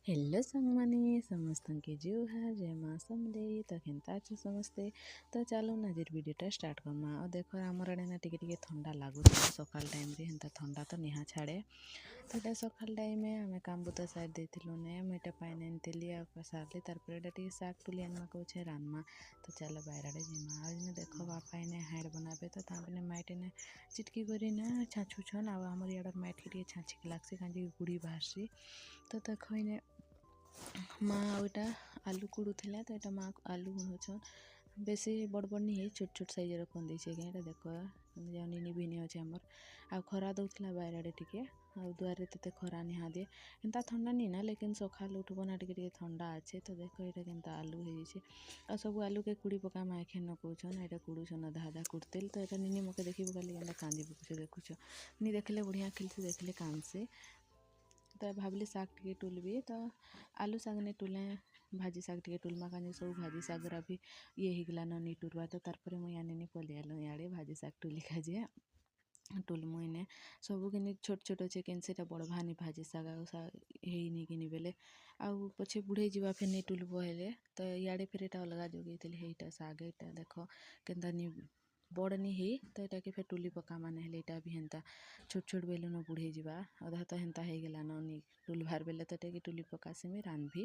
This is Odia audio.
ହ୍ୟାଲୋ ସାଙ୍ଗମାନେ, ସମସ୍ତଙ୍କୁ ଜୁହାର, ଜୟ ମା ସମଲେଇ। ତ କେନ୍ତା ଅଛ ସମସ୍ତେ? ତ ଚାଲୁନ୍, ଆଜିର ଭିଡ଼ିଓଟା ଷ୍ଟାର୍ଟ କର୍ମା। ଆଉ ଦେଖ, ଆମର ଆଡ଼େ ନା ଟିକେ ଟିକେ ଥଣ୍ଡା ଲାଗୁଥିଲା ସକାଳ ଟାଇମ୍ରେ। ହେନ୍ତା ଥଣ୍ଡା ତ ନିହା ଛାଡ଼େ। ତ ଏଇଟା ସକାଳ ଟାଇମ୍ରେ ଆମେ କାମ ବୁତା ସାରି ଦେଇଥିଲୁ ନେ। ମୁଁ ଏଇଟା ପାଣି ଆଣିଥିଲି ଆଉ ସାରିଲି। ତାରପରେ ଏଇଟା ଟିକେ ଶାଗ ଟୁଲି ଆନବା କହୁଛେ, ରାନ୍ଧମା। ତ ଚାଲ, ବାଇର ଆଡ଼େ ଯିମା। ଆଉ ଇନେ ଦେଖ, ବାପା ଏନେ ହାଁଡ଼ ବନାବେ। ତ ତାମାନେ ମାଇଟ୍ ଏନେ ଚିଟକି କରି ନା ଛାଞ୍ଚୁଛନ୍। ଆଉ ଆମର ଇଆଡ଼ର ମାଇଟ୍କେ ଟିକେ ଛାଞ୍ଚିକି ଲାଗ୍ସି, କାଁଜି ଗୁଡ଼ି ବାହାରସି। ତ ଦେଖ, ଏନେ ମା ଆଉ ଏଇଟା ଆଲୁ କୁଡ଼ୁଥିଲା। ତ ଏଇଟା ମା ଆଲୁ ବୁଣୁଛନ୍। ବେଶୀ ବଡ଼ ବଡ଼ ନି ହେଇ, ଛୋଟ ଛୋଟ ସାଇଜର ଦେଇଛେ। ଏଇଟା ଦେଖ, ନିନି ଭିନି ଅଛି ଆମର। ଆଉ ଖରା ଦଉଥିଲା ବାଇର ଆଡ଼େ ଟିକେ, ଆଉ ଦୁଆରେ ତେତେ ଖରା ନିହା ଦିଏ। ଏନ୍ତା ଥଣ୍ଡା ନି ନା, ଲେକିନ୍ ସକାଳୁ ଉଠବ ନା, ଟିକେ ଟିକେ ଥଣ୍ଡା ଅଛି। ତ ଦେଖ, ଏଇଟା କେନ୍ତା ଆଲୁ ହେଇଯାଇଛି। ଆଉ ସବୁ ଆଲୁକେ କୁଡ଼ି ପକା ମା ଖେନ କହୁଛନ୍। ଏଇଟା କୁଡ଼ୁଛନ୍, ଅଧା ଅଧା କୁଡ଼ତେଲ୍। ତ ଏଇଟା ନିନି ମକେ ଦେଖି ପକାଲି, କେନ୍ତା କାନ୍ଦି ପକଉଛେ ଦେଖୁଛ। ନି ଦେଖିଲେ ବଢ଼ିଆ ଖେଲ୍ସି, ଦେଖିଲେ କାନ୍ଦସି। ତ ଭାବିଲି ଶାଗ ଟିକେ ଟୁଲବି। ତ ଆଲୁ ଶାଗ ନାଇଁ ଟୁଲେ, ଭାଜି ଶାଗ ଟିକେ ଟୁଲମା, କାଁଜେ ସବୁ ଭାଜି ଶାଗରା ବି ଇଏ ହେଇଗଲାନ ନି ଟୁରବା। ତ ତାରପରେ ମୁଇଁ ଆନିନି ପଲେଇ ଆଇଲୁ ଇଆଡ଼େ ଭାଜି ଶାଗ ଟୁଲି ଖାଜେ ଟୁଲମୁ। ଇନେ ସବୁ କିନି ଛୋଟ ଛୋଟ ଅଛେ, କେନ୍ ସେଟା ବଡ଼ ଭାନି ଭାଜି ଶାଗ ଆଉ ହେଇନି କିନି ବେଲେ ଆଉ ପଛେ ବୁଢ଼େଇ ଯିବା, ଫେର୍ ନି ଟୁଲବ ହେଲେ। ତ ଇଆଡ଼େ ଫେର୍ ଏଇଟା ଅଲଗା ଯୋଗେଇଥିଲି ହେଇଟା ଶାଗ। ଏଇଟା ଦେଖ, କେନ୍ତା ନି ବଡ଼ ନି ହେଇ। ତ ଏଟାକେ ଫେର୍ ଟୁଲି ପକାମା, ହେଲେ ଏଇଟା ବି ହେନ୍ତା ଛୋଟ ଛୋଟ ବେଲୁନ ବୁଢ଼େଇ ଯିବା। ଅଧା ତ ହେନ୍ତା ହେଇଗଲାନ ନି ଟୁଲଭାର୍ ବେଲେ। ତ ଏଟାକେ ଟୁଲି ପକାସି ମୁଇଁ, ରାନ୍ଧବି।